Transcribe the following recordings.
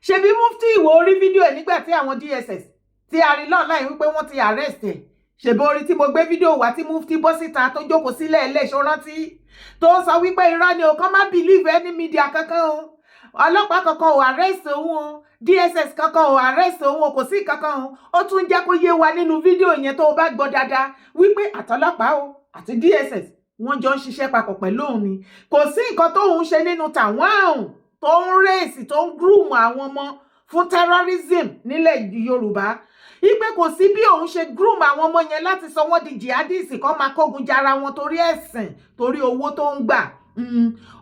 Ṣebí Mufti Ìwó orí fídíò ẹ̀ nígbà tí àwọn DSS tí a rí online wípé wọ́n ti arrest ẹ̀. Ṣèbí orí tí mo gbé fídíò wá tí Mufti bọ́ síta tó jókòó sílẹ̀ ẹlẹ́ṣọ́ rántí tó ń sọ wípé irọ́ ni o, kàn má believe any media kankan o, ọlọ́pàá kankan ò arrest òun o, DSS kankan ò arrest òun o, kò sí kankan o. Ó tún jẹ́ kó yé wa nínú fídíò yẹn tó o bá gbọ́ dáadáa wípé àtọlọ́pàá o àti DSS, wọ́n jọ ń ṣiṣẹ́ papọ̀ pẹ̀lú òun ni. Kò sí nǹkan tóun ṣe nínú tàwọn àrùn tó ń raise, tó ń groom àwọn ọmọ fún terrorism nílẹ̀ Yorùbá, ipe kò sí bí òun ṣe groom àwọn ọmọ yẹn láti sọ wọ́n di jihadist kó máa kógun jara wọn torí ẹ̀sìn, torí owó tó ń gbà.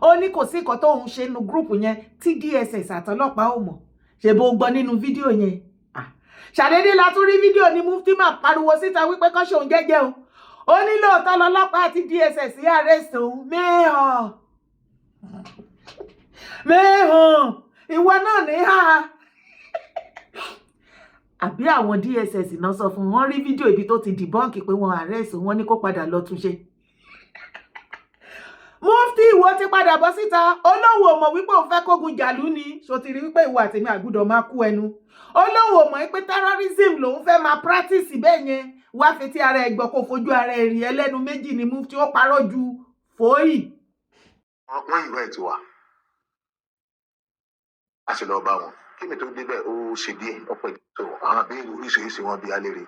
Ó ní kò sí nǹkan tóun ṣe nínú group yẹn tí DSS àtọlọ́pàá ò mọ̀. Ṣe bó gbọ́ nínú fídíò yẹn? Ṣàdédé la tún rí fídíò ní Mufti máa pariwo síta wípé kán ṣòun jẹ́jẹ́ o. Ó ní lóòótọ́ lọ́lọ́pàá àti DSS arrest òun. Mẹ́hàn mẹ́hàn, ìwọ náà ní ha àbí àwọn DSS náà sọ fún wọn, rí fídíò ibi tó ti debunk pé wọ́n arrest wọn, ní kó padà lọ túnṣe. Mufti Ìwó ti padà bọ́ síta, olóhùn ò mọ̀ wípé òun fẹ́ kógun jàlú ni. Ṣó ti rí wípé ìwọ àtèmi àgùdọ̀ máa kú ẹnu? Olóhùn ò mọ̀ pé terrorism lòun fẹ́ máa practice bẹ́ẹ̀ yẹn. Wá fetí ara ẹ̀ gbọ́, kó fojú ara ẹ̀ rí. Ẹlẹ́nu méjì ni Mufti, ó parọ́ ju fòóyì. Wọ́n invite wa, a sì lọ bá wọn. Kí mi tó débẹ̀, ó ṣe díẹ̀ ọ̀pọ̀ tó àwọn àbẹ̀rẹ̀ oríṣiríṣi wọn bí alẹ́ rè,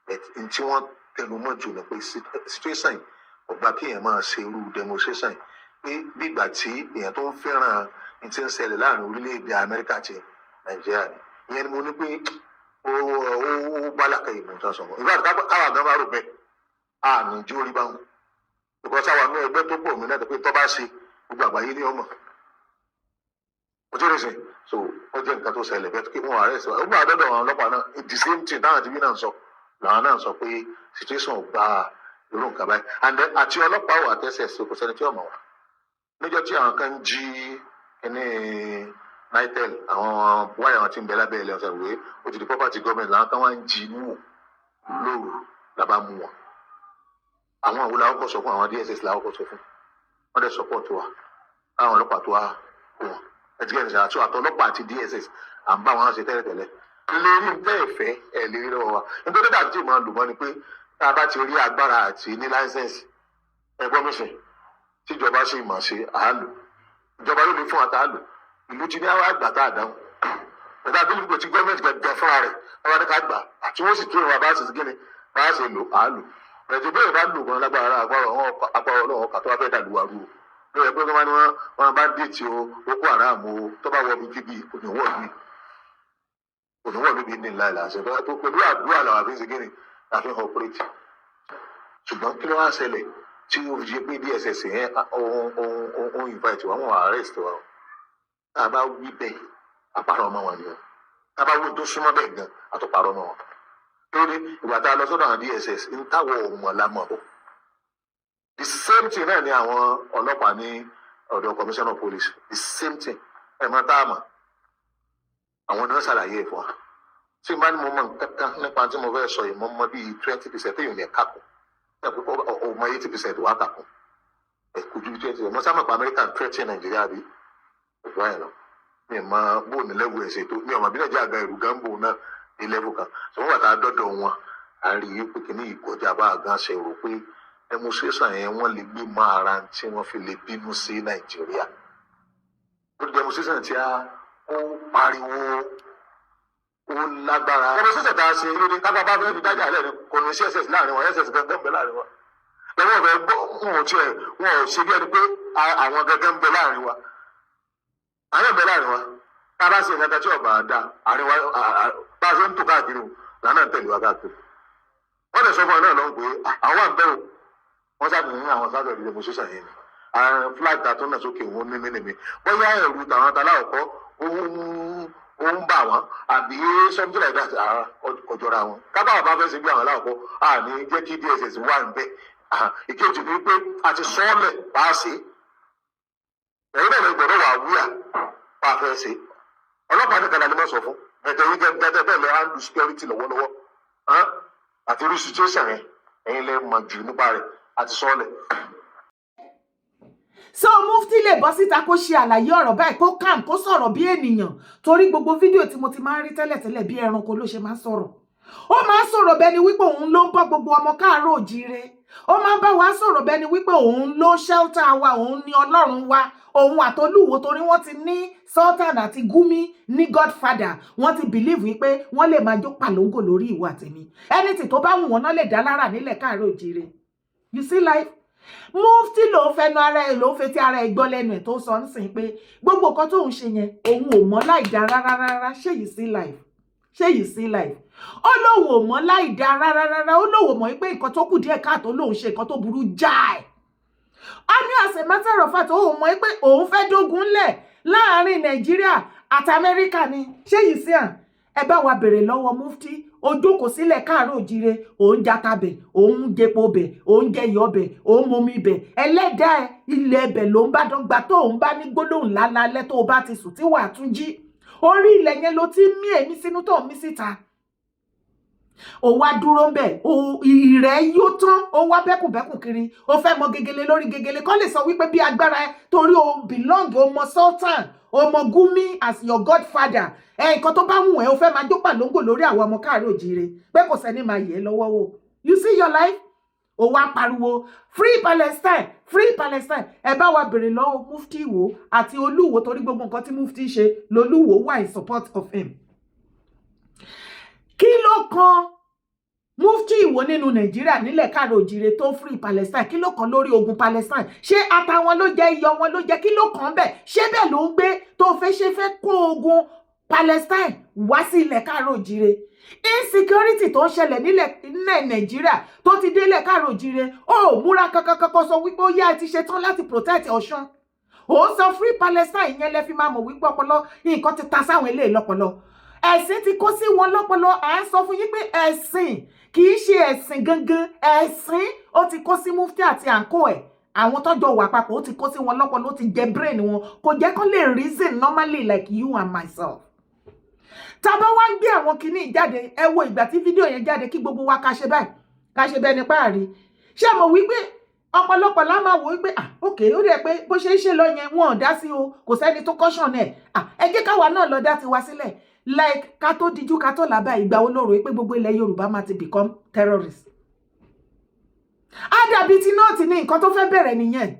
but n tí wọ́n tẹnu mọ́ jù ni pé situation yìí ọgbà kí èèyàn máa ṣe irú demonstration yìí, pé bígbà tí èèyàn tó ń fẹ́ràn ní ti ń ṣẹlẹ̀ láàrin orílẹ̀-èdè Amẹ́ríkà àti Nàìjíríà ni. Ìyẹn ni mo ní pé ó bá làkà ìmọ̀ tó sọ̀rọ̀ ìgbà káwa gan bá rò bẹ́ẹ̀, a ní jí orí bá wọn, because àwọn àánú ẹgbẹ́ tó pọ̀ mí náà pé tó bá ṣe gbogbo àgbáyé ní ọmọ ojú rẹ̀ sìn. So ó jẹ́ nǹkan tó ṣẹlẹ̀ bẹ́ẹ̀ kí wọ́n arrest wa. Ó gbà dọ́dọ̀ àwọn ọlọ́pàá náà, the same thing táwọn àti bí náà ń sọ làwọn náà sọ pé situation ò gba irú nǹkan báyìí. And then àti ọlọ́pàá wà tẹ́sẹ̀ sí, kò sẹ́ni tí ò mọ̀ wá níjọ́ tí àwọn kan jí kíní NITEL, àwọn wáyà wọn ti ń bẹ lábẹ́ ilẹ̀ ọ̀sẹ̀ wé, ó ti di property government, làwọn kan wá ń jí wò lóru làbá mú wọn. Àwọn àwọn làwọn kọ sọ fún àwọn DSS, làwọn kọ sọ fún wọn, dẹ̀ support wa, àwọn ọlọ́pàá tó wá kó wọn ẹtìkẹ́ ní sàtú àtọlọ́pàá àti DSS à ń bá wọn ṣe tẹ́lẹ̀tẹ́lẹ̀ lérí tẹ́ ẹ̀fẹ́ ẹ̀ lérí lọ́wọ́ wa. Nítorí dàbí tí ìmọ̀ lò mọ́ ni pé tá a bá ti rí agbára àti ní license ẹgbọ́n mi sìn, tíjọba sì mọ̀ ṣe àálò, ìjọba ló lè fún wa tá a lò. Ìlú ti ní àwọn àgbà tá a dáhùn pẹ̀lú abúlé tí gọ́ọ̀mẹ̀ntì gẹ́gẹ́ fúnra rẹ̀ wọ́n bá ní ká gbà àti wọ́n sì tún ìwà bá ṣe gíní bá ṣe lò àálò rẹ̀ tó bẹ́ẹ̀ bá lò gan lágbára agbára agbára Ọlọ́run kà tó wá fẹ́ dàlú wa rú o. Ló yẹ pé wọ́n ní wọ́n bá dé tí o Boko Haram o, tó bá wọ bí kíbi kò ní wọ̀ bí, kò ní wọ̀ níbi ní ńlá ìlàsẹ̀ tó pẹ̀lú àdúrà làwọn àfi ń ṣe gíní àfi ń operate. Ṣùgbọ́n kí ló wá ṣẹlẹ̀ tí ó fi ṣe pé DSS yẹn òun invite wa, wọn arrest wa o? Tá a bá wí bẹ́ẹ̀, àpárọ̀ ọmọ wọn ni o. Tá a bá wí tó súnmọ́ bẹ́ẹ̀ gan, àtọ̀párọ̀ ọmọ wọn lórí ìgbà tá a lọ sọ́dọ̀ àwọn DSS ń táwọ̀ ọmọ la mọ̀ bọ̀. The same thing náà ni àwọn ọlọ́pàá ní ọ̀dọ̀ commissioner of police, the same thing. Ẹ̀ mọ̀ tá a mọ̀, àwọn náà ṣàlàyé ẹ̀ fún wa. Tí n bá ní mo mọ nǹkan kan nípa tí mo fẹ́ sọ yìí, mo mọ bíi 20% téèyàn ní ẹ̀ka kù ọmọ, 80% wà kà kù ẹ̀ kò ju 20%. Mo sábà pa Amẹ́ríkà threaten Nàìjíríà bí òkú àyàn lọ. Mi mọ bó ní level ẹ̀ ṣètò, mi ò mọ bí Nàìjíríà gan ẹ̀rù gan bò náà ní level kan. Ṣùgbọ́n bàtà dọ́dọ̀ wọn, a rí i pé kìíní ìkọjá bá a gan ṣe rò pé demonstration yẹn wọ́n lè gbé mọ́ ara tí wọ́n fi lè bínú sí Nàìjíríà lórí demonstration tí a ó pariwo, ó lágbára. Demonstration tá a ṣe lórí kápá bá fẹ́ fi dájà lẹ́nu, kò ní sí SS láàrin wọn, SS gangan bẹ láàrin wọn lọ́wọ́ ọ̀fẹ́ gbọ́. Wọn ò tiẹ̀, wọn ò ṣe bí ẹni pé àwọn gangan bẹ láàrin wa, àwọn bẹ láàrin wa. Tá a bá ṣe nǹkan tí ọba dá àárín wa, bá a ṣe ń tò káàkiri o, lànà ń tẹ̀lé wa káàkiri. Wọ́n dẹ̀ sọ fún ọ náà lọ́hùn pé àwọn à ń bẹ̀ o. Wọ́n sábà ní àwọn sábà ní demonstration yẹn ni flag ta tó nà sókè wọn ní mímí, bóyá ẹ̀rù tàwọn taláwọ̀kọ́ ó ń bà wọ́n àbí something like that, ọjọ́ra wọn. Kábàá bá fẹ́ ṣe bí àwọn aláwọ̀kọ́ à ní jẹ́ kí DSS wà ń bẹ̀. Ìkejì ni pé a ti sọ́ọ̀lẹ̀ bá a ṣe, ẹ̀yin náà lè gbọ́dọ̀ wà wúyà bá a fẹ́ ṣe. Ọlọ́pàá nìkan la lè má sọ fún ẹ̀tẹ̀ yìí gẹ́gẹ́ bẹ́ẹ̀ lọ handle security lọ́wọ́lọ́wọ́ àti irú situation yẹn, ẹ̀yin lè mọ̀ jù nípa rẹ̀ àti sọ́ọ̀lẹ̀. So Mufti lè bọ́ síta kó ṣe àlàyé ọ̀rọ̀ báyìí, kó calm, kó sọ̀rọ̀ bí ènìyàn, torí gbogbo fídíò tí mo ti máa ń rí tẹ́lẹ̀tẹ́lẹ̀, bí ẹranko ló ṣe máa ń sọ̀rọ̀. Ó máa ń sọ̀rọ̀ bẹ́ẹ̀ ni wípé òun ló ń bọ́ gbogbo ọmọ káàárọ̀ òjíire. Ó máa ń bá wa sọ̀rọ̀ bẹ́ẹ̀ ni wípé òun ló shelter wa, òun ni Ọlọ́run wa, òun àtolúwo, torí wọ́n ti ní Sultan àti Gumi ní godfather. Wọ́n ti believe wípé wọ́n lè máa jó pàlóńgò lórí ìwà tèmi. Anything tó bá wù wọ́n náà lè dá lára nílẹ̀ káàárọ̀ òjíire. You see life? Mufti ló ń fẹnu ara ẹ̀, ló ń fetí ara ẹ̀ gbọ́ lẹ́nu ẹ̀ tó sọ nísìnyí pé gbogbo nǹkan tóun ṣe yẹn, òun ò mọ̀ láì dá rárá rárá. Ṣé you see life? Ṣé you see life? Ó lóun ò mọ̀ láì dá rárá rárá. Ó lóun ò mọ̀ pé nǹkan tó kù díẹ̀ káàtó lóun ṣe, nǹkan tó burú jáì. A ní as a matter of fact, òun mọ̀ pé òun fẹ́ dógun lẹ̀ láàrin Nàìjíríà àti Amẹ́ríkà ni. Ṣé you see am? Ẹ bá wa bèrè lọ́wọ́ Mufti. Ó jókòó sílẹ̀ káàárọ̀ òjíire, òun jata bẹ̀, òun jẹpo bẹ̀, òun jẹ iyọ̀ bẹ̀, òun momi bẹ̀. Ẹlẹ́dàá ẹ, ilẹ̀ ẹbẹ̀ ló ń bá dọ́gba. Tó òun bá ní gbólóhùn lálálẹ́, tó o bá ti sùn tí wàá tún jí, orí ilẹ̀ yẹn ló ti mí èmi sínú tó ń mí síta. Ó wá dúró ń bẹ̀, ìrẹ́ yóò tán, ó wá bẹ́kùnbẹ́kùn kiri, ó fẹ́ mọ gegele lórí gegele kọ́ lè sọ wípé bí agbára ẹ, torí o belong, o mọ Sultan, o mọ Gumi as your godfather. Ẹ nǹkan tó bá wù ẹ́, o fẹ́ máa jó pàlóńgò lórí àwọn ọmọ káàárọ̀ òjíire pé kò sẹ́ni máa yẹ̀ ẹ́ lọ́wọ́ wò. You see your life? Ó wá pariwo "Free Palestine, free Palestine". Ẹ bá wa bèrè lọ́wọ́ Mufti Ìwó àti Olúwo, torí gbogbo nǹkan tí Mufti ṣe lolúwo wà in support of him. Kí ló kan Mufti Ìwó nínú Nàìjíríà nílẹ̀ káàrọ̀ òjìrè tó free Palestine? Kí ló kan lórí ogun Palestine? Ṣé ata wọn ló jẹ́? Iyọ̀ wọn ló jẹ́? Kí ló kàn bẹ́ẹ̀? Ṣé bẹ́ẹ̀ ló ń gbé tó fẹ́ ṣe fẹ́ kó ogun Palestine wá sí ilẹ̀ káàrọ̀ òjìrè? Insecurity tó ń ṣẹlẹ̀ nílẹ̀ nílẹ̀ Nàìjíríà tó ti délẹ̀ káàrọ̀ òjìrè, ó múra kankankankan sọ wípé ó yá, ẹ ti ṣe tán láti protect Ọ̀ṣun. Ó sọ free Palestine yẹn, lẹ fi máa mọ̀ wípé ọpọlọ nǹkan ti ta sáwọn eléyìí lọ́pọlọ, ẹ̀sìn ti kó sí wọn lọ́pọlọ. À ń sọ fún yín pé ẹ̀sìn kì í ṣe ẹ̀sìn gangan, ẹ̀sìn ó ti kó sí Mufti àti àǹkó ẹ̀, àwọn tọ́jọ́ wà papọ̀, ó ti kó sí wọn lọ́pọlọ, ó ti jẹ brain wọn, kò jẹ́ kó lè reason normally like you and myself. Tá a bá wá ń gbé àwọn kinní jáde, ẹ wo ìgbà tí fídíò yẹn jáde, kí gbogbo wa ká ṣe báyìí, ká ṣe bẹ́ẹ̀ nípa àrí. Ṣé mo wí pé ọ̀pọ̀lọpọ̀ la máa wò wípé, ah ok, ó dẹ̀ pé bó ṣe ń ṣe lọ yẹn, wọn ò dá sí o, kò sẹ́ni tó caution ẹ̀. Ah, ẹ jẹ́ káwa náà lọ dá tiwa sílẹ̀. Like ká tó dijú, ká tó làbá, ìgbà wo ló rò pé gbogbo ilẹ̀ Yorùbá máa ti become terrorist? Á dàbí tí náà ti ní nǹkan tó fẹ́ bẹ̀rẹ̀ nìyẹn.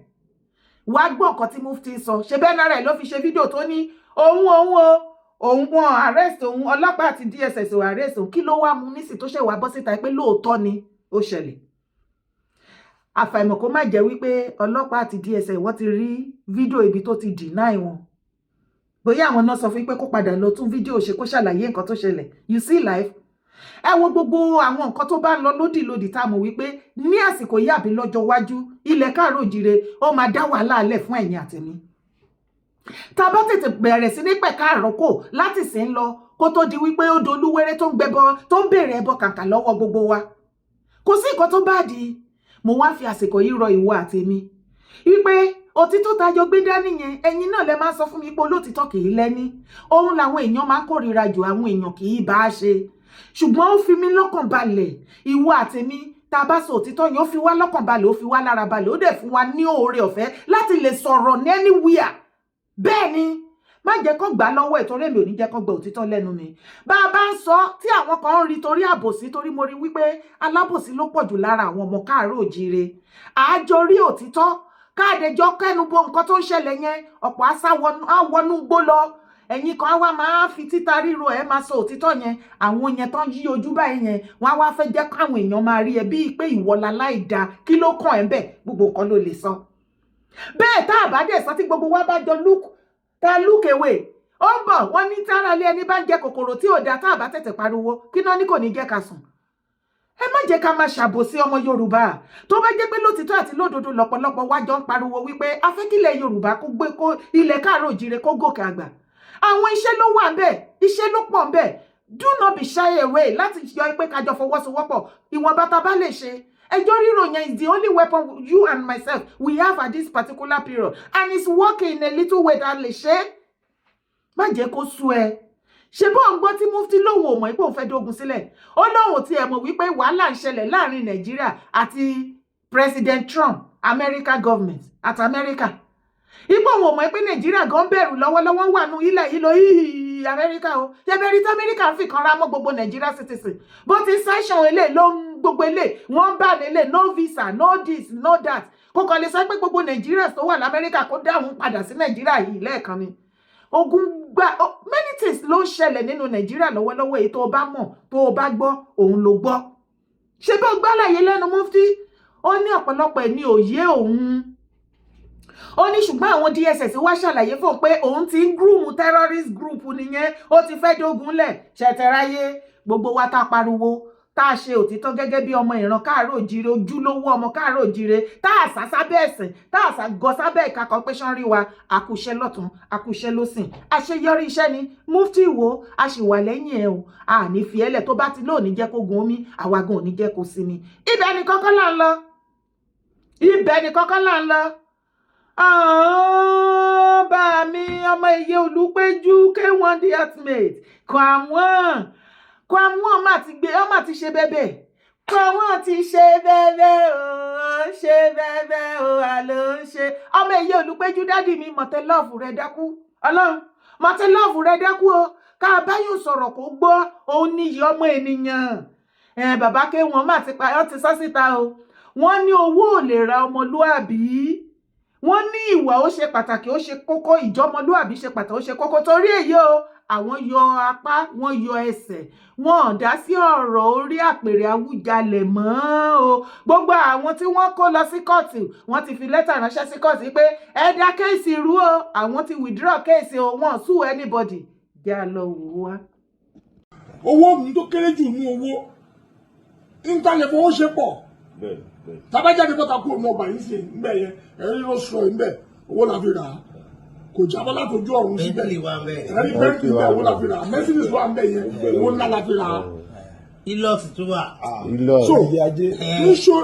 Wàá gbọ́ nǹkan tí Mufti sọ. Ṣe bẹ́ẹ̀ náà rẹ̀ ló fi ṣe fídíò tó ní òun òun o, òun wọn arrest òun, ọlọ́pàá àti DSS ò arrest òun. Kí ló wá mú nísì tó ṣe wá bọ́ síta pé lóòótọ́ ni ó ṣẹlẹ̀? Àfàìmọ̀ kó má jẹ́ wípé ọlọ́pàá àti DSS wọ́n ti rí fídíò ibi tó ti deny wọn, bóyá àwọn náà sọ fún pé kó padà lọ tún fídíò ṣe, kó ṣàlàyé nǹkan tó ṣẹlẹ̀. You see life? Ẹ wo gbogbo àwọn nǹkan tó bá ń lọ lódìlódì tá a mọ̀ wípé ní àsìkò yìí àbí lọ́jọ́ iwájú, ilẹ̀ káàárọ̀ òjìire ó máa dá wàhálà alẹ̀ fún ẹ̀yin àtẹ̀mí, tá a bá tètè bẹ̀rẹ̀ sí ní pẹ̀ka àròkò láti sìn lọ, kó tó di wípé ó dolúwéré tó ń gbẹbọ, tó ń béèrè ẹbọ kàǹkà lọ́wọ́ gbogbo wa. Kò sí nǹkan tó bá di. Mo wá fi àsìkò yìí rọ ìwọ àtèmi wípé òtítọ́ tajọ gbé dání yẹn, ẹ̀yin náà lẹ máa sọ fún mi pé olótìtọ́ kì í lẹ́ní. Òun làwọn èèyàn máa ń kórìíra jù, àwọn èèyàn kì í bá a ṣe, ṣùgbọ́n ó fi mí lọ́kàn balẹ̀. Ìwọ àtèmi, tá a bá sọ òtítọ́ yẹn, ó fi wá lọ́kàn balẹ̀, ó fi wá lára balẹ̀, ó dẹ̀ fún wa ní oore ọ̀fẹ́ láti lè sọ̀rọ̀ ní anywhere. Bẹ́ẹ̀ ni, má jẹ́ kó gbà lọ́wọ́ ẹ̀, torí èmi ò ní jẹ́ kó gba òtítọ́ lẹ́nu mi. Bá a bá ń sọ tí àwọn kan ń rí torí àbòsí, torí mo rí wípé alábòsí ló pọ̀ jù lára àwọn ọmọ káàárọ̀ òjíire. Àjọ rí òtítọ́ káàdéjọ kẹnu bo nǹkan tó ń ṣẹlẹ̀ yẹn, ọ̀pọ̀ á wọnú gbó lọ. Ẹ̀yin kan á wá máa fi títa ríro ẹ̀ máa sọ òtítọ́ yẹn. Àwọn yẹn tán yí ojú báyìí yẹn, wọ́n á wá fẹ́ jẹ́ káwọn èèyàn máa rí ẹ bíi pé ìwọ la láì dáa. Kí ló kàn ẹ́ bẹ́ẹ̀? Gbogbo nǹkan ló lè sọ bẹ́ẹ̀. Tá a bá dẹ̀ sọ, tí gbogbo wa bá jọ look, tá a look away, ó ń bọ̀. Wọ́n ní tára lé ẹni bá ń jẹ kòkòrò tí ò dáa, tá a bá tètè pariwo, kí náà ní kò ní jẹ́ ká sùn. Ẹ má jẹ́ ká máa ṣàbòsí ọmọ Yorùbá. Tó bá jẹ́ pé lótìtọ́ àti lódodo lọ́pọ̀lọpọ̀ wá jọ ń pariwo wípé a fẹ́ kílẹ̀ Yorùbá kó gbé, kó ilẹ̀ káàárọ̀ òjìrè kó gòkè àgbà, àwọn iṣẹ́ ló wà ńbẹ̀, iṣẹ́ ló pọ̀ ńbẹ̀. Do not be shy away láti yọ pé kájọ fọwọ́sowọ́pọ̀. Ìwọ̀nba tá a bá lè ṣe, ẹjọ́ rírò yẹn is the only weapon you and myself we have at this particular period, and it's working in a little way that lè ṣe. Má jẹ́ kó sú ẹ. Ṣe bó ń gbọ́ tí Mufti lóun ò mọ̀ pé òun fẹ́ dógun sílẹ̀? Ó lóun tiẹ̀ mọ̀ wípé wàhálà ń ṣẹlẹ̀ láàrin Nàìjíríà àti President Trump, America government àti America. Ipò òun ò mọ̀ pé Nàìjíríà gan bẹ̀rù lọ́wọ́lọ́wọ́, wà nù ilẹ̀ yìí lọ yìí Amẹ́ríkà o. Ṣẹ́bẹ̀rí tí Amẹ́ríkà ń fi kanra mọ́ gbogbo Nàìjíríà citizen, bó ti sanction ilé ló ń gbogbo ilé wọ́n bá nílé, no visa, no this, no that. Kò kàn lè sọ pé gbogbo Nàìjíríà tó wà lamẹ́ríkà kó dáhùn padà sí Nàìjíríà yìí lẹ́ẹ̀kan ni. Ogun gba many things ló ń ṣẹlẹ̀ nínú Nàìjíríà lọ́wọ́lọ́wọ́. Èyí tó o bá mọ̀, tó o bá gbọ́, òun ló gbọ́. Ṣé bó gbálàyé lẹ́nu mufti, ó ní ọ̀pọ̀lọpọ̀ ẹ̀ ní òye òun. Ó ní ṣùgbọ́n àwọn DSS wá ṣàlàyé fóun pé òun ti ń groom terrorist group nìyẹn, ó ti fẹ́ dógun lẹ̀. Ṣẹ̀tẹ̀ráyé gbogbo wa tá a pariwo, tá a ṣe òtítọ́ gẹ́gẹ́ bí ọmọ ìran káàárọ̀ òjíire, ojúlówó ọmọ káàárọ̀ òjíire, tá a sá sábẹ́ ẹ̀sìn, tá a sá gọ sábẹ́ ìka kan pé ṣán rí wa, àkùṣe lọ́tún, àkùṣe lọ́sìn, àṣeyọrí iṣẹ́ ni. Mufti wo, a sì wà lẹ́yìn ẹ̀ o, a ní fi ẹlẹ̀ tó bá ti lóòní jẹ́ kó gun omi, àwa gan ò ní jẹ́ kó sinmi. Ibẹ̀ ni kọ́kọ́ là ń lọ, ibẹ̀ ni kọ́kọ́ là ń lọ. Bá mi ọmọ iye olùpẹ̀jù K1 The Ultimate, KWAM1, KWAM1 má ti gbé ọmọ ti ṣe bẹ́bẹ̀. KWAM1 ti ṣe bẹ́bẹ̀ o, ṣe bẹ́bẹ̀ o, àlọ́ ń ṣe ọmọ iye olùpẹ̀jù. Daddy mi, mọ̀tẹ́ love rẹ dákú, ọlọ́run mọ̀tẹ́ love rẹ dákú o. Ká báyọ̀ sọ̀rọ̀ kó gbọ́, òun níyì ọmọ ènìyàn. Bàbá K1 má ti pa ọ́ ti sọ síta o. Wọ́n ní owó ò lè ra ọmọlúàbí. Wọ́n ní ìwà ó ṣe pàtàkì, ó ṣe kókó. Ìjọmọlúàbí ṣe pàtàkì, ó ṣe kókó. Torí èyí o, àwọn yọ apá, wọ́n yọ ẹsẹ̀, wọn ò dá sí ọ̀rọ̀ orí àpèrè Awùjalẹ̀ mọ́ o. Gbogbo àwọn tí wọ́n kó lọ sí kóòtù, wọ́n ti fi lẹ́tà ránṣẹ́ sí kóòtù pé ẹ dá case rú o, àwọn ti withdraw case o, wọ́n sue anybody. Jẹ́ à lọ wò wá. Owó mi tó kéré jù ní owó íńtánẹ̀tì fowó ṣe pọ̀. Tábàjáde bọ́ta kúrò ní ọgbà yìí sí ńbẹ yẹn, ẹ̀rí ló sọ ńbẹ, owó la fi rà á, kò jábọ́ látọjú ọ̀run síbẹ̀. Bentley wà ńbẹ̀. Ẹ̀rí Bentley ńbẹ, owó la fi rà á. Mercedes wà ńbẹ yẹn, owó ńlá la fi rà á. Hilux tún wà. So ní ṣo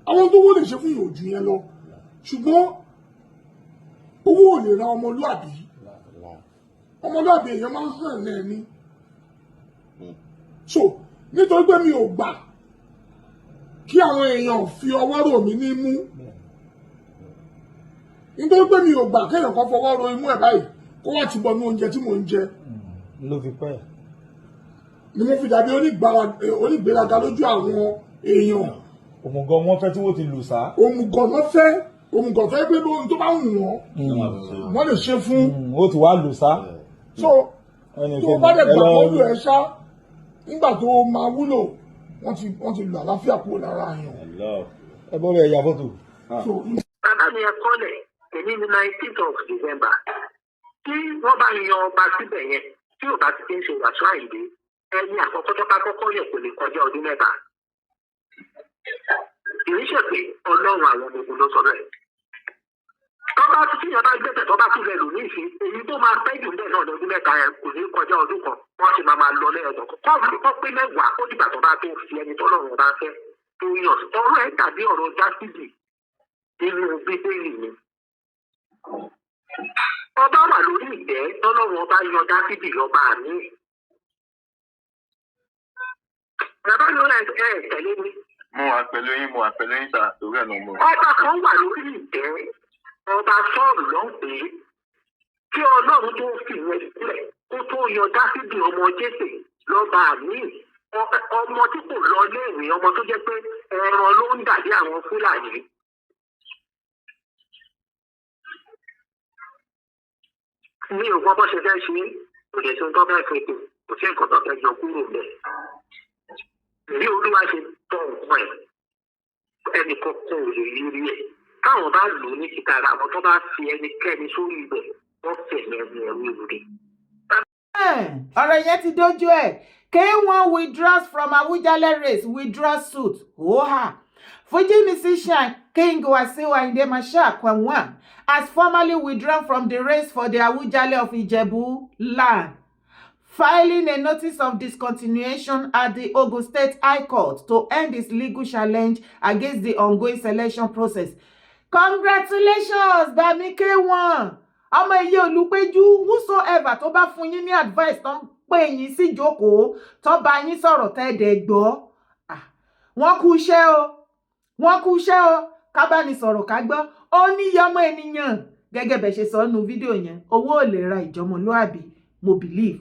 àwọn tó wó lè ṣe fún yòójú yẹn lọ, ṣùgbọ́n owó ò lè ra ọmọlúàbí. Ọmọlúàbí èèyàn máa ń hàn náà ni. So nítorí pé mi ò gbà kí àwọn èèyàn fi ọwọ́ rò mí ní mú, nítorí pé mi ò gbà kéèyàn kan fọwọ́ ro imú ẹ̀ báyìí kó wá ti bọnú oúnjẹ tí mò ń jẹ ló fi pẹ́. Ni mo fi dàbí onígbéraga lójú àwọn èèyàn. Òmùgọ̀ wọn fẹ́ tí wọ́n ti lù sá. Òmùgọ̀ náà fẹ́, òmùgọ̀ fẹ́ pé ohun tó bá wù wọ́n, wọ́n lè ṣe fún. Ó ti wá lù sá. So tó o bá dẹ̀ gbà kó lù ẹ́ ṣá, nígbà tó o máa wúlò, wọ́n ti lù àlàáfíà kúrò lára àyàn. Ẹ bọ́ bẹ́ẹ̀ ya fọ́tò. So Bàbá mi, ẹ kọ́lẹ̀ èmi ní 19th of December tí wọ́n bá yan ọba síbẹ̀ yẹn, tí ò bá ti ń ṣe Wàsíù Àyìndé, ẹni àkọ́kọ́ tó bá kọ́kọ́ yẹ kò lè kọjá ọdún 3. Kì í ṣe pé Ọlọ́run àwọn ọmọ ogun ló sọ bẹ́ẹ̀. Tọ́ba tí yẹn bá gbẹ̀sẹ̀, tó bá tún lẹ lò ní ìsìn, èyí tó máa pẹ́ jù bẹ́ẹ̀ náà lọ́dún 3 yẹn kò ní kọjá ọdún kan. Wọ́n sì máa máa lọ lẹ́yìn ọ̀dọ̀ kọ́ pé 10, ó dìgbà tó bá tó fi ẹni tọ́lọ́run bá fẹ́ tó yàn. Ọ̀rọ̀ ẹ̀ dàbí ọ̀rọ̀ Dáfídì nínú Bíbélì ni. Ọba wà lórí ìtẹ́, tọ́lọ́run ọba yan Dáfídì lọ́ba mi. Bàbá mi, ẹ tẹ̀lé mi. Mo wà pẹ̀lú yín, mo wà pẹ̀lú yín sà, torí ẹ̀ náà mo. Ọba kan wà lórí ìtẹ́, ọba Sọ́ọ̀lù ló ń pè é, kí Ọlọ́run tó fi ìyẹn sílẹ̀ kó tó yan Dáfídì ọmọ Jésè lọ́ba mi, ọmọ tí kò lọ léèwé, ọmọ tó jẹ́ pé ẹran ló ń dàbí àwọn Fúlàní. Mi ò gbọ́ bó ṣe fẹ́ ṣe é, kò lè ṣe ohun tó fẹ́ fi kù, kò sí nǹkan tó fẹ́ yọ kúrò bẹ́ẹ̀. Bí Olúwa ṣe tọ nǹkan ẹ̀, ẹnì kankan ò lè rí rí ẹ̀. Táwọn bá lò ó ní títa ara àwọn, tó bá fi ẹnikẹ́ni sórí ibẹ̀, wọ́n fẹ̀mí ẹni ẹ̀rú ìrì. Ọ̀rọ̀ yẹn ti dójú ẹ̀. K1 withdraws from Awujale race, withdraws suit. Oha. Fuji musician King Wasiu Ayinde Marshal KWAM1 has formally withdrawn from the race for the Awujale of Ijebu land, filing a notice of discontinuation at the Ogun State High Court to end his legal challenge against the ongoing selection process. Congratulations, Bami K1. Ọmọ iye olùpẹ̀jù, whosoever tó bá fún yín ní advice, tó ń pè yín sí ìjókòó, tó bá yín sọ̀rọ̀ tẹ́ ẹ̀ gbọ́. Ah, wọ́n kú iṣẹ́ o, wọ́n kú iṣẹ́ o. Ká bá ní sọ̀rọ̀ ká gbọ́. Ó níyì ọmọ ènìyàn. Gẹ́gẹ́ bẹ́ẹ̀ ṣe sọ nínú fídíò yẹn, owó ò lè ra ìjọmọlúàbí, mo believe.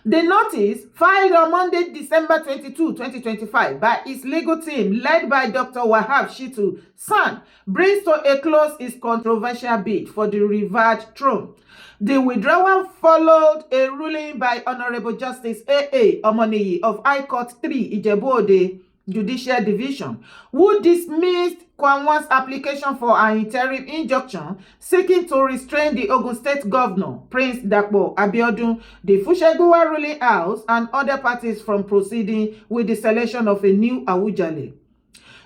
The notice, filed on Monday, December 22, 2025, by his legal team led by Dr. Wahab Shitu SAN, brings to a close his controversial bid for the revered throne. The withdrawal followed a ruling by Honorable Justice A.A. Omoniyi of High Court 3, Ijebu-Ode Judicial Division, who dismissed Kwam 1's application for an interim injunction seeking to restrain the Ogun State Governor, Prince Dapo Abiodun, the Fusengbuwa ruling house, and other parties from proceeding with the selection of a new Awujale.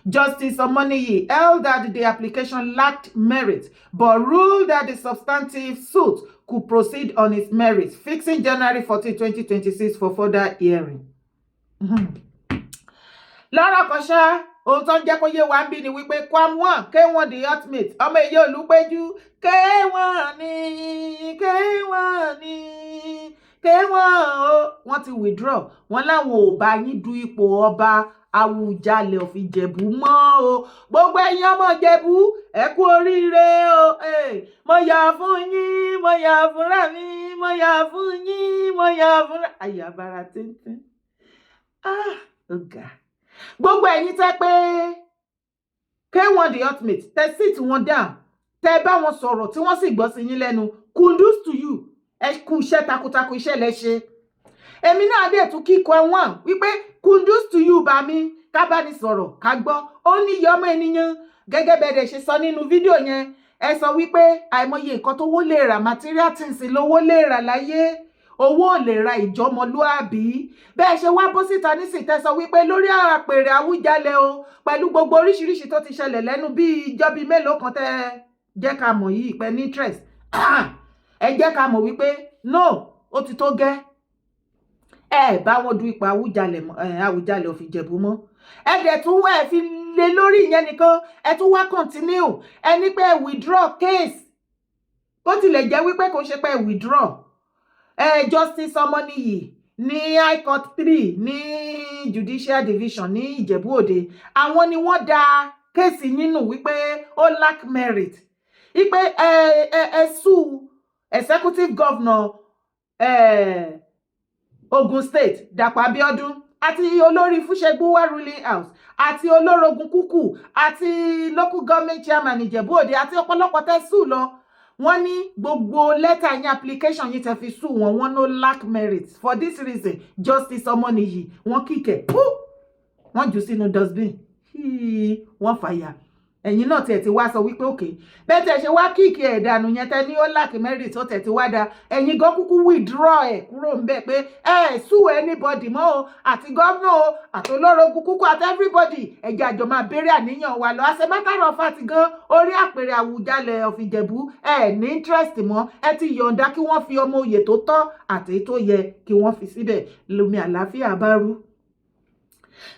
Justice Omoniyi held that the application lacked merit, but ruled that the substantive suit could proceed on its merits, fixing January 14, 2026 for further hearing. Lọ́rọ̀ kan ṣá, ohun tó ń jẹ́ kó yé wa ń bí ni wípé Kwam 1, K1 the Ultimate, ọmọ èyí Olùpẹ̀jù, K1 ní, K1 ní, K1 o, wọ́n ti withdraw. Wọ́n láwọn ò bá yín du ipò ọba Àwùjalẹ̀ of Ìjẹ̀bú mọ́ o. Gbogbo ẹ̀yin ọmọ Ìjẹ̀bú, ẹ kú oríire o. Mo yọ̀ fún yín, mo yọ̀ fúnra mi, mo yọ̀ fún yín, mo yọ̀ fúnra ayọ̀ abara tíntín. Ah, ó ga. Gbogbo ẹ̀yin tẹ́ pé K1 the Ultimate, tẹ́ sit wọn down, tẹ́ bá wọn sọ̀rọ̀ tí wọ́n sì gbọ́ sí yín lẹ́nu, kudos to you. Ẹ kú iṣẹ́ takuntakun, iṣẹ́ lẹ ṣe. Èmi náà dẹ̀ tún kíkọ wọn wípé kudos to you. Bá mi ká bá ní sọ̀rọ̀ ká gbọ́, ó ní iye ọmọ ènìyàn. Gẹ́gẹ́ bẹ́ẹ̀ dẹ̀ ṣe sọ nínú fídíò yẹn, ẹ sọ wípé àìmọye nǹkan tó wó lè rà, material things lówó lè rà láyé, owó ò lè ra ìjọmọlúàbí. Bẹ́ẹ̀ ṣe wá bó síta nísìnyí, tẹ́ sọ wípé lórí àpèrè Àwùjalẹ̀ o, pẹ̀lú gbogbo oríṣiríṣi tó ti ṣẹlẹ̀ lẹ́nu bíi ìjọ bíi mélòó kan tẹ́ jẹ́ ká mọ̀ yìí pẹ́ ní interest, ẹ jẹ́ ká mọ̀ wípé no, ó ti tó gẹ́, ẹ bá wọn du ipò Àwùjalẹ̀, Àwùjalẹ̀ of Ìjẹ̀bú mọ́. Ẹ dẹ̀ tún ẹ fi lé lórí ìyẹn nìkan, ẹ tún wá continue, ẹ ní pé ẹ withdraw case. Bó tilẹ̀ jẹ́ wípé kò ṣe pé ẹ withdraw ẹ, Justice Ọmọníyì ní High Court 3 ní Judicial Division ní Ìjẹ̀bú Òde, àwọn ni wọ́n dá case yín nù wípé ó lack merit, wípé ẹ sue executive governor Ogun State, Dàpọ̀ Abíọ́dún, àti olórí Fúṣẹgbúwá ruling house, àti olórogún kúkú, àti local government chairman Ìjẹ̀bú Òde, àti ọ̀pọ̀lọpọ̀ tẹ́ sue lọ. Wọ́n ní gbogbo lẹ́tà yín, application yín tẹ́ fi sue wọn, wọ́n no lack merit. For this reason, Justice Ọmọnìyí, wọ́n kíkẹ́ pú, wọ́n jù sínú dustbin, wọ́n fàyà. Ẹ̀yin náà tiẹ̀ ti wá sọ wípé òkè bẹ́ẹ̀ tẹ̀ ṣe wá kick ẹ̀ dànù yẹn, tẹ́ ní ó lack merit, ó tẹ̀ ti wá da. Ẹ̀yin gan kúkú withdraw ẹ̀ kúrò ń bẹ̀ pé ẹ sue anybody mọ́ o, àti gómìnà o, àti olórogún kúkú, àti everybody. Ẹ̀jẹ̀ àjọ máa béèrè àníyàn wa lọ. As a matter of fact gan, orí àpèrè Àwùjalẹ̀ of Ìjẹ̀bú, ẹ ní interest mọ́. Ẹ ti yọ̀ǹda kí wọ́n fi ọmọ oyè tó tọ́ àti tó yẹ kí wọ́n fi síbẹ̀. Lómi àlàáfíà bá rú,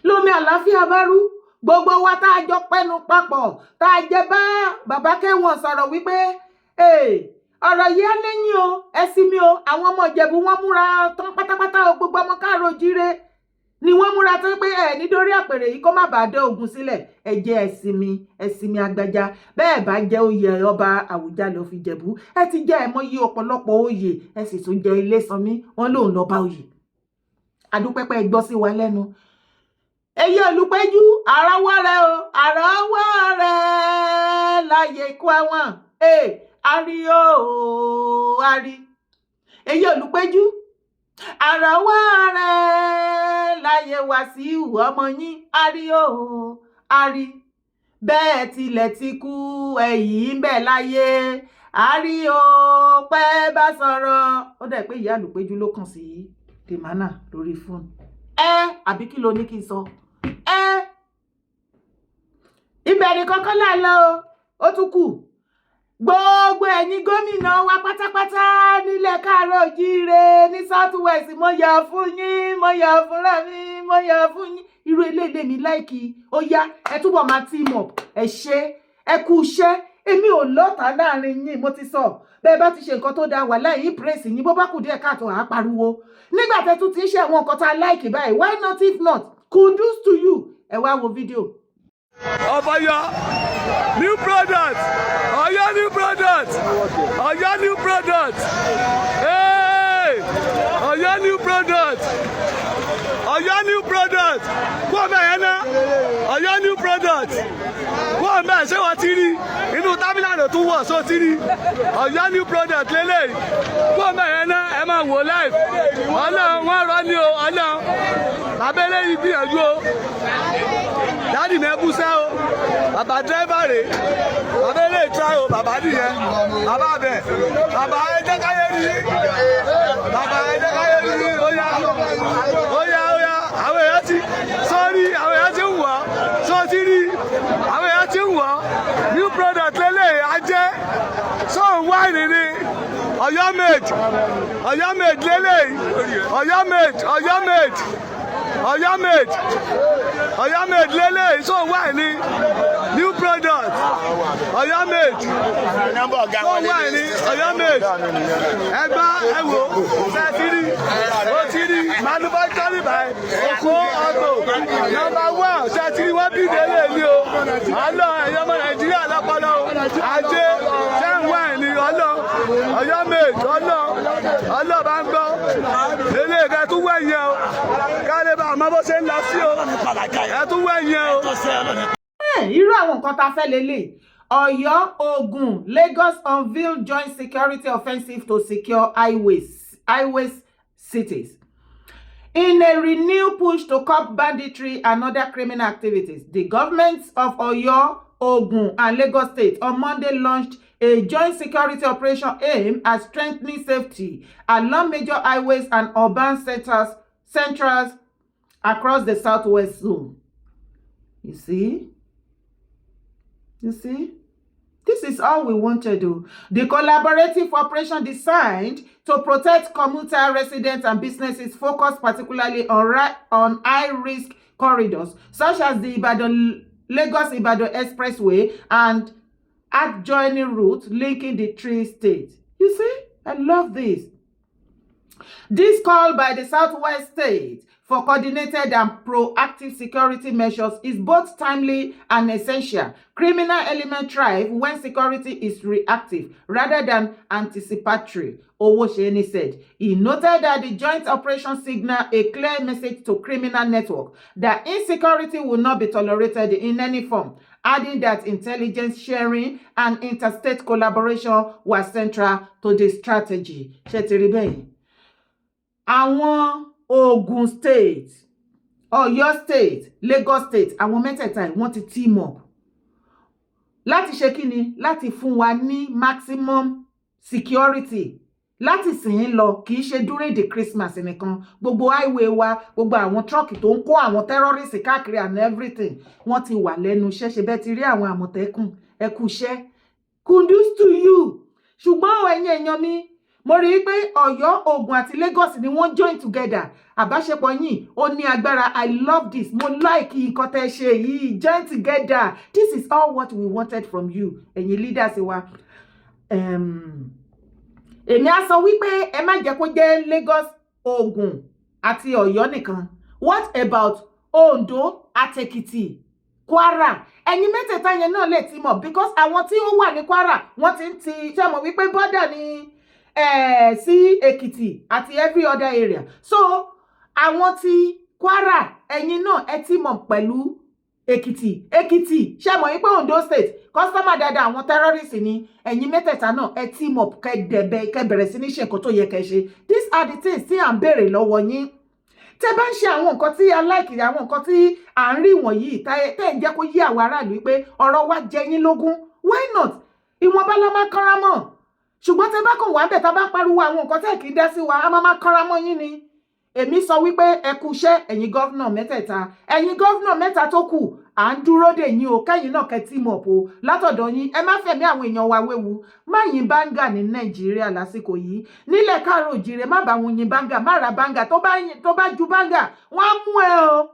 lómi àlàáfíà bá rú. Gbogbo wa tá a jọ pẹ́nu papọ̀, tá a jẹ bá bàbá K1 sọ̀rọ̀ wípé ọ̀rọ̀ yìí á lẹ́yìn o, ẹ sinmi o. Àwọn ọmọ Ìjẹ̀bú, wọ́n múra tán pátápátá o. Gbogbo ọmọ káàró jíire ni wọ́n múra tán pé ẹ nítorí àpèrè yìí kó má bàa dé ogun sílẹ̀. Ẹ jẹ́ ẹ sinmi, ẹ sinmi agbájá. Bẹ́ẹ̀ bá jẹ́ oyè ọba Àwùjalẹ̀ of Ìjẹ̀bú, ẹ ti jẹ́ ẹ mọ́yì ọ̀pọ̀lọpọ̀ oyè, ẹ sì tún jẹ́ Ilé Sanmi, wọn lòun lọ́ba oyè. Adúpẹ́pẹ́ gbọ́ sí wa lẹ́nu. Èyí Olùpẹ̀jù, àràwọ̀ rẹ o, àràwọ̀ rẹ láyé ikú àwọn àrí o, àrí. Èyí Olùpẹ̀jù, àràwọ̀ rẹ láyé Wàsíù ọmọ yín, àrí o, àrí. Bẹ́ẹ̀ tilẹ̀ ti kú, ẹ̀yìn ń bẹ láyé, àrí o. Pẹ́ bá sọ̀rọ̀, ó dẹ̀ pé ìyá Olùpẹ̀jù ló kàn sí Dèmánà lórí fóònù ẹ, àbí kí ló ní kí n sọ ẹ? Ibẹ̀ ni kọ́kọ́ là lọ o. Ó tún kù gbogbo ẹ̀yin gómìnà wa pátápátá nílẹ̀ káàárọ̀ jíire ní South West, mo yọ̀ fún yín, mo yọ̀ fúnra mi, mo yọ̀ fún yín. Irú eléyìí mi like. Ó yá, ẹ túbọ̀ máa team up. Ẹ ṣe, ẹ kú iṣẹ́. Èmi ò lọ́tàá láàrin yín, mo ti sọ bẹ́ẹ̀. Bá ti ṣe nǹkan tó dáa, wà láyé praise yín. Bó bá kù díẹ̀ káàtó, àá pariwo. Nígbà tẹ́ tún ti ń ṣe àwọn nǹkan tá a like báyìí, why not? If not, kudos to you. Ẹ wá wo fídíò. Of Oyo new product, Oyo new product, Oyo new product, hey! Oyo new product, Oyo new product, kó ọmọ yẹn ná. Oyo new product, kó ọmọ ẹ̀. Ṣé wọ́n ti rí inú terminal ló tún wọ̀? Só ti rí Oyo new product lélẹ̀? Kó ọmọ yẹn ná. Ẹ máa wò live. Ọlọ́run, wọ́n rọ́ ní o. Ọlọ́run, bàbá eléyìí gbìyànjú o. Daddy mi, ẹ bú sẹ́ o. Bàbá driver rè. Bàbá eléyìí try o. Bàbá nìyẹn, bàbá bẹ̀. Bàbá, ẹ jẹ́ káyé rí. Bàbá, ẹ jẹ́ káyé rí. Ó yá, ó yá, ó yá. Àwọn èèyàn ti sọ́ọ́rí, àwọn èèyàn ti ń wọ̀ sọ́ọ́ ti rí, àwọn èèyàn ti ń wọ̀. New product lélẹ̀ ajẹ́ sọ́ọ̀n wáìnì ni. Ọ̀yọ́ made, Ọ̀yọ́ made lélẹ̀. Ọ̀yọ́ made, Ọ̀yọ́ made, Ọ̀yọ́ made, Ọ̀yọ́ made lélẹ̀. Sọ́ọ̀n wáìnì, new product, Ọ̀yọ́ made, sọ́ọ̀n wáìnì, Ọ̀yọ́ made. Ẹgbá ẹ wò ṣe ti rí, ó ti rí manufacturing by Oko Auto number one. Ṣe ti rí wọ́n bí délé ní o? Ọlọ́ ẹ̀yọ́ ọmọ Nàìjíríà lọ́pọ̀lọ́ o. Ajé ṣé ń wáìnì ọlọ́ Ọ̀yọ́ made. Ọlọ́ ọlọ́ bá ń gbọ́ eléyìí ẹ tún wẹ̀yìn o, ká lè bá àmọ́ bó ṣe ń lọ sí o. Ẹ tún wẹ̀yìn o. Irú àwọn nǹkan tá a fẹ́ lélẹ̀. Ọ̀yọ́, Ògùn, Lagos unveil joint security offensive to secure highways cities. In a renewed push to curb banditry and other criminal activities, the governments of Oyo, Ogun and Lagos State on Monday launched a joint security operation aimed at strengthening safety along major highways and urban centers across the southwest zone. You see? You see? This is all we want to do. The collaborative operation designed to protect commuter residents and businesses focused particularly on high-risk corridors such as the Ibadan Lagos-Ibadan Expressway and adjoining routes linking the three states. You see, I love this. This call by the Southwest state for coordinated and proactive security measures is both timely and essential. Criminal elements thrive when security is reactive rather than anticipatory, Owoseni said. He noted that the joint operation signaled a clear message to criminal network that insecurity will not be tolerated in any form, adding that intelligence sharing and interstate collaboration were central to the strategy. Ṣé ti rí bẹ́ẹ̀? Àwọn Ogun State, Ọ̀yọ́ State, Lagos State, àwọn mẹ́tẹ̀ẹ̀ta yìí, wọ́n ti team up láti ṣe kíni? Láti fún wa ní maximum security láti sìn ín lọ. Kì í ṣe during the Christmas nìkan. Gbogbo highway wa, gbogbo àwọn truck tó ń kó àwọn terrorists káàkiri and everything, wọ́n ti wà lẹ́nu iṣẹ́. Ṣe bẹ́ẹ̀ ti rí àwọn Àmọ̀tẹ́kùn? Ẹ kú iṣẹ́, kudos to you. Ṣùgbọ́n ẹ̀yin èèyàn mi, mo rí i pé Ọ̀yọ́, Ògùn àti Lagos ni wọ́n join together. Àbáṣepọ̀ yìí, ó ní agbára. I love this. Mo like nǹkan tẹ́ ṣe yìí, join together. This is all what we wanted from you, ẹ̀yin leaders wa. Èmi á sọ wípé ẹ má jẹ́ kó jẹ́ Lagos, Ògùn àti Ọ̀yọ́ nìkan. What about Ondo àtèkìtì, Kwara? Ẹ̀yin mẹ́tẹ̀ẹ̀ta yẹn náà lè ti mọ̀, because àwọn tí ó wà ní Kwara, wọ́n ti ń ti ṣe mọ̀ wípé border ni sí Èkìtì àti every other area. So àwọn tí Kwara, ẹ̀yin náà ẹ ti mọ̀ pẹ̀lú Èkìtì. Èkìtì, ṣe mọ̀ wípé Ondo State, customer dáadáa àwọn terrorist ni. Ẹ̀yin mẹ́tẹ̀ẹ̀ta náà, ẹ team up, kẹ́ dẹ̀bẹ̀, kẹ́ bẹ̀rẹ̀ sí ní ṣe nǹkan tó yẹ kẹ́ ṣe. These are the things tí à ń béèrè lọ́wọ́ yín. Tẹ́ bá ń ṣe àwọn nǹkan tí a like, àwọn nǹkan tí à ń rí wọ̀nyí, tẹ́ ń jẹ́ kó yí àwọn aráàlú pé ọ̀rọ̀ wa jẹ yín lógún, why not? Ìwọ̀nba la máa kánra mọ́. Ṣùgbọ́n tẹ́ bá kàn wá bẹ̀, tá bá ń pariwo àwọn nǹkan tẹ́ kì í dá sí wa, a máa máa kánra mọ́ yín ni. Èmi sọ wípé ẹ kú iṣẹ́, ẹ̀yin governor mẹ́tẹ̀ẹ̀ta. Ẹ̀yin governor mẹ́ta tó kù, à ń dúró dè yín o. Kẹ́yìn náà kẹ́ team up o látọ̀dọ̀ yín. Ẹ má fẹ̀mí àwọn èèyàn wa wéwu. Má yin báńgà ní Nàìjíríà lásìkò yìí. Nílẹ̀ káàró òjìrè, má bá wọn yin báńgà, má ra báńgà. Tó bá ju báńgà, wọ́n á mú ẹ o.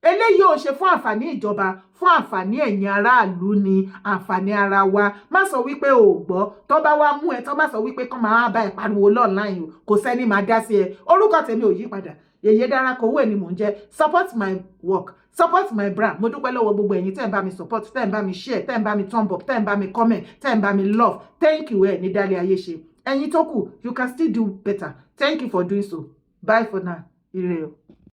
Eléyìí ò ṣe fún àǹfààní ìjọba, fún àǹfààní ẹ̀yin aráàlú ni, àǹfààní ara wa. Má sọ wípé o ò gbọ́. Tó bá wá mú ẹ, tó bá sọ wípé kán máa bá ẹ pariwo online o, kò sẹ́ni máa dá sí ẹ. Orúkọ tèmi ò yí padà, Yèyé Dára Kowó ni mò ń jẹ́. Support my work. Support my brand. Mo dúpẹ́ lọ́wọ́ gbogbo ẹ̀yin tẹ́ ń bá mi support, tẹ́ ń bá mi share, tẹ́ ń bá mi thumb up, tẹ́ ń bá mi comment, tẹ́ ń bá mi love. Thank you. Ẹ̀ ní dálé ayé ṣe. Ẹ̀yin tó kù, you can still do better. Thank you for doing so. Bye for now. Ire o.